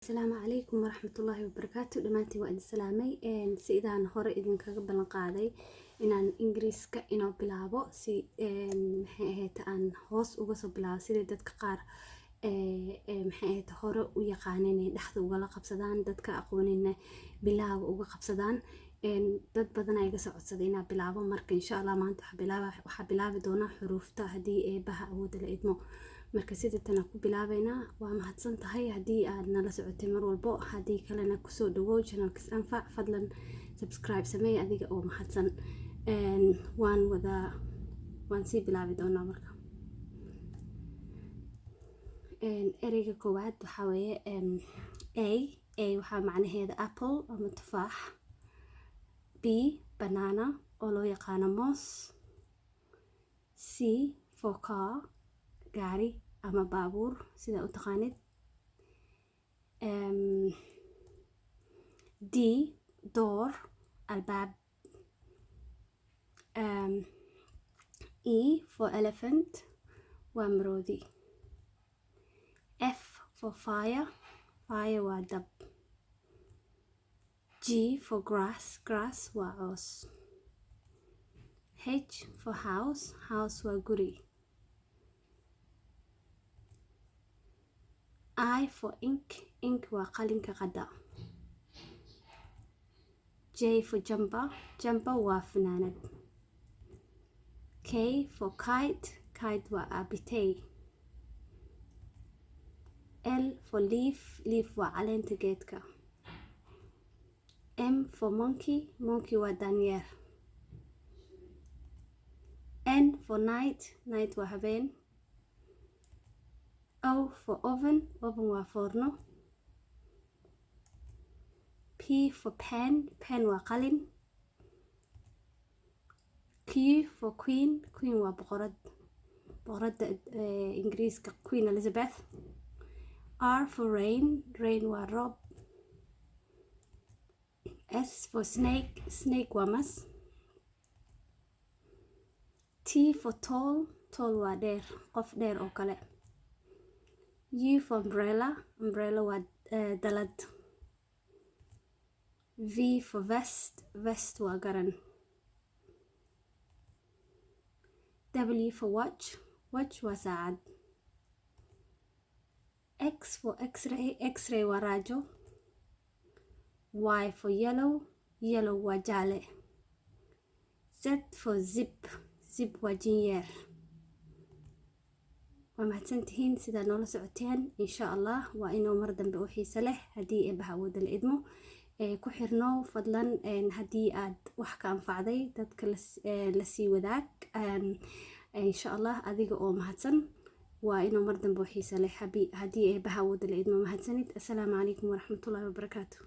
Asalaamu calaykum waraxmatullaahi wabarakaatu. Dhammaantiin waa idin salaamay. Sidaan hore idinkaga ballan qaaday inaan Ingiriiska inoo bilaabo, si maxay ahayd, aan hoos uga soo bilaabo, sidai dadka qaar maxay ahayd hore u yaqaaneen inay dhexda ugala qabsadaan, dadka aqoonina bilaaga uga qabsadaan. Dad badan ayaa iga soo codsaday inaan bilaabo. Marka insha Allah maanta waxaa bilaabi doonaa xuruufta, haddii Eebaha awoodda la idmo. Marka sida tana ku bilaabeynaa. Waa mahadsan tahay haddii aad nala socotay mar walbo, haddii kalena kusoo dhawow channelkas Anfac. Fadlan subscribe sameey adiga oo mahadsan. Waan wada waan sii bilaabi doonaa. Marka ereyga koowaad waxaa weeye A. A waxaa macnaheeda apple ama tufaax. B, banana oo loo yaqaano moos. C for car, gaari ama baabuur sida u taqaanid. D, door, albaab. E for elephant, waa maroodi. F for fire, fire waa dab. G for grass, grass waa coos. H for house, house waa guri. I for ink, ink waa qalinka qadda. J for jumper, jumper waa funaanad. K for kite, kite waa abitey. L for leaf, leaf waa caleenta geedka. M for monkey, monkey waa daanyeer. N for night, night waa habeen. O for oven, oven waa foorno. P for pen, pen waa qalin. Q for queen, queen waa boqorad, boqoradda Ingiriiska, Queen Elizabeth. R for rain, rain waa roob. S for snake, snake waa mas. T for tall, tall waa dheer, qof dheer oo kale. U for umbrella, umbrella waa dalad. V for vest, vest waa garan. W for watch, watch waa saacad. X for x-ray, x-ray waa raajo. Y for yellow, yellow waa jaale. Z for zip, zip waa jinyeer. Waa mahadsantihiin sidaa noola socoteen. Insha Allah waa inuu mar dambe u xiise leh, haddii Eebaha awoodda la idmo. Ku xirno fadlan. Haddii aad wax ka anfacday dadka, lasii wadaag insha Allah, adiga oo mahadsan. Waa inuu mar dambe u xiise leh, haddii Eebaha awoodda la idmo. Mahadsanid. Assalaamu calaykum waraxmatullaahi wabarakaatu.